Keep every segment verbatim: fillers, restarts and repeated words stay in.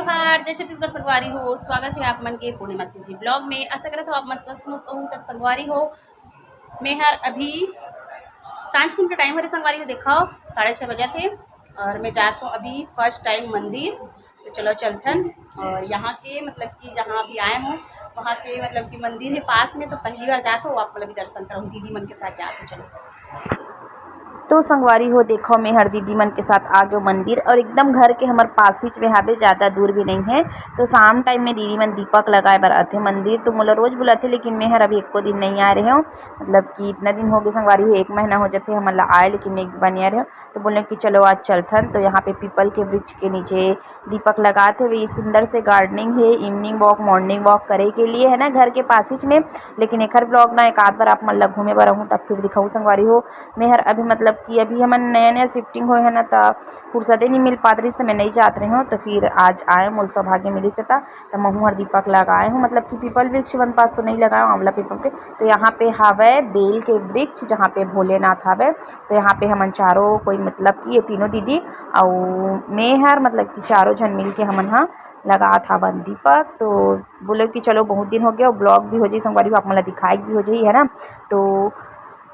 नमस्कार, जय छत्तीसगढ़ संगवारी हो, स्वागत है आप मन के पूर्णिमा सिंह जी ब्लॉग में। आशा करत हो आप मस्त मस्त मस्त हो। तो संगवारी हो, मैं हर अभी सांझ कुन के टाइम हरे संगवारी हो, देखा हो साढ़े छः बजे थे और मैं जात हूँ अभी फर्स्ट टाइम मंदिर। तो चलो चलथन। और यहाँ के मतलब कि जहाँ अभी आए हूँ वहाँ के मतलब कि मंदिर है पास में, तो पहली बार जात हूँ, आप मतलब दर्शन करूँ, दीदी मन के साथ जात हूँ। चलो। तो संगवारी हो, देखो, मैं हर दीदी मन के साथ आ गयो मंदिर और एकदम घर के हमर पास ही में हावे, ज़्यादा दूर भी नहीं है। तो शाम टाइम में दीदी मन दीपक लगाए बर आथे मंदिर, तो मोला रोज बुलाथे, लेकिन मैं हर अभी एको दिन नहीं आ रहे हूँ। मतलब कि इतना दिन हो गए संगवारी हो, एक महीना हो जाथे हमन ला आए, लेकिन मैं एक बार नहीं आ रहे हूँ। तो बोले कि चलो आज चलथन। तो यहाँ पे पीपल के वृक्ष के नीचे दीपक लगात हवे। सुंदर से गार्डनिंग है, इवनिंग वॉक, मॉर्निंग वॉक करे के लिए है ना, घर के पास ही में। लेकिन एखर ब्लॉग ना एक आध बार आप मन ला घूमे बर रहूँ, तब फिर दिखाऊँ संगवारी हो। मैं हर अभी मतलब कि अभी हमन नया नया शिफ्टिंग होए है ना, त फुर्सते नहीं मिल पात रहिस, त मैं नहीं जात रहे हूँ। तो फिर आज आए, मोल सौभाग्य मिलिस हे, त त महूँ हर दीपक लगाए हूँ। मतलब कि पीपल वृक्ष मन पास तो नहीं लगाए हूँ, आंवला पीपल के। तो यहाँ पे हावय बेल के वृक्ष, जहाँ पे भोलेनाथ हावय। तो यहाँ पे हमन चारों कोई, मतलब कि ये तीनों दीदी अउ मैं हर, मतलब कि चारों झन मिल के हमन ह लगात हावन दीपक। तो बोले कि चलो, बहुत दिन हो गया, ब्लॉग भी हो जाई संगवारी हो, आप मन ला दिखाए भी हो जाई, है ना। तो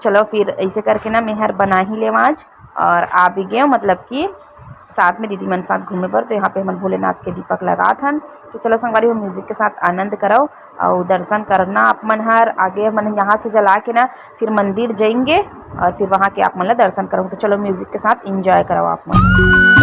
चलो फिर ऐसे करके ना मैं हर बना ही लेव आज और आ भी गए, मतलब कि साथ में दीदी मन साथ घूमे बर। तो यहाँ पे हमन भोलेनाथ के दीपक लगात हन। तो चलो संगवारी हो, म्यूजिक के साथ आनंद करव और दर्शन करना आप मन हर। आगे हमन यहाँ से जला के ना फिर मंदिर जाएंगे और फिर वहाँ के आप मन ला दर्शन करव। तो चलो म्यूजिक के साथ एंजॉय करव आप मन।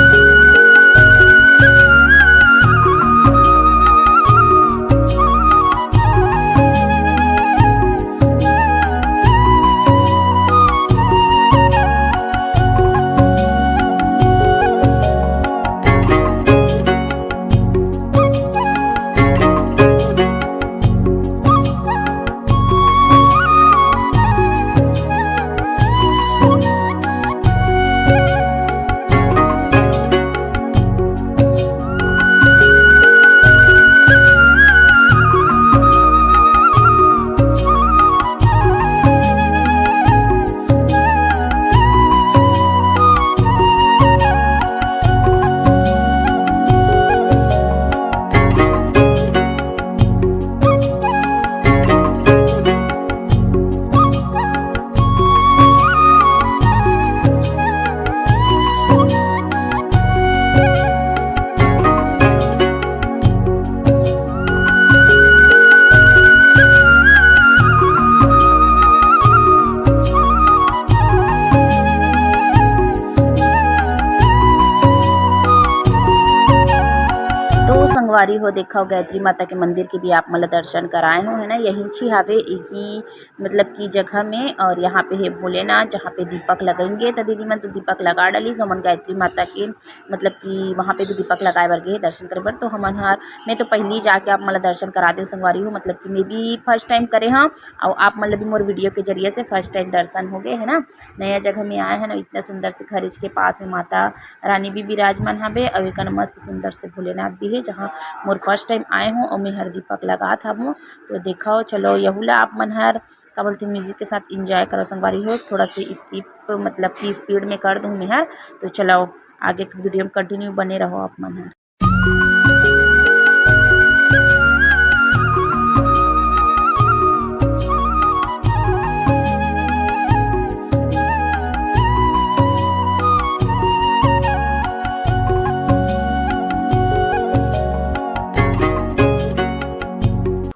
तो संगवारी हो, देखो, गायत्री माता के मंदिर के भी आप मन ला दर्शन कराए हो, है ना। यही छी हावे इही, मतलब की जगह में। और यहाँ पे है भोलेनाथ, जहाँ पे दीपक लगेंगे, तो दीदी मन तो दीपक लगा डाली, सो हमन गायत्री माता के, मतलब कि वहाँ पे भी दीपक लगाए बर गए दर्शन करे बर। तो हमन हर, मैं तो पहली जाके आप मन ला दर्शन करा देव संगवारी हो, मतलब कि मैं भी फर्स्ट टाइम करे हाँ, और आप मन ला भी मोर वीडियो के जरिए से फर्स्ट टाइम दर्शन हो गए, है ना। नया जगह में आए हैं ना, इतना सुंदर से घर, इसके पास में माता रानी भी विराजमान हवे, और एक मस्त सुंदर से भोलेनाथ भी है, जहाँ मोर फर्स्ट टाइम आए हूँ और मैं हर दीपक लगात हवँ। तो देखो, चलो, यहू ला आप मन हर, का बोलते, म्यूजिक के साथ एंजॉय करो संगवारी हो। थोड़ा से स्किप, मतलब कि स्पीड में कर दूँ मैं हर। तो चलो, आगे के वीडियो में कंटिन्यू बने रहो आप मन हर।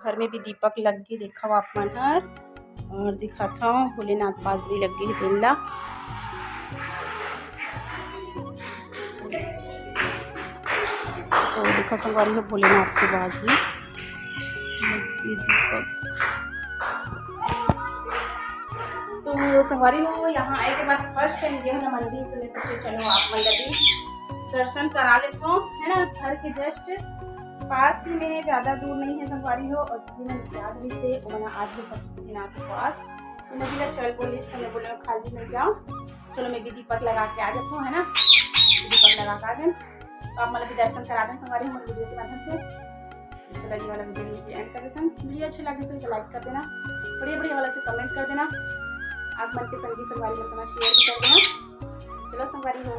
घर में भी दीपक लग गए, देखो आप मन हर। और दिखात हव, भोलेनाथ पास भी लग गए हे तेन ला। तो देखो संगवारी हो, भोलेनाथ के पास भी लग गए दीपक। तो संगवारी हो, यहाँ आए के बाद फर्स्ट टाइम गए हो ना मंदिर, तो मैं सोचे चलो आप मन ला भी दर्शन करा लेथव, है ना। घर के जस्ट पास ही में, ज़्यादा दूर नहीं है संगवारी हो। और दीदी मन याद भी से, वो ना आज भी पशुपतिनाथ के पास, तो मैं भी ला चल बोलिस, तो मैं बोले खाली नहीं जाओ, चलो मैं भी दीपक लगा के आ जाता हूँ, है ना। दीपक लगा के आ गए, तो आप मतलब भी दर्शन करा दें संगवारी हो मोर वीडियो के माध्यम से। चलो ये वाला वीडियो यहीं पे एंड कर देता हूँ। वीडियो अच्छा लगे तो लाइक कर देना, बढ़िया बढ़िया वाला से कमेंट कर देना, आप मन के संगी संगवारी मन के साथ शेयर भी कर देना। चलो संगवारी हो,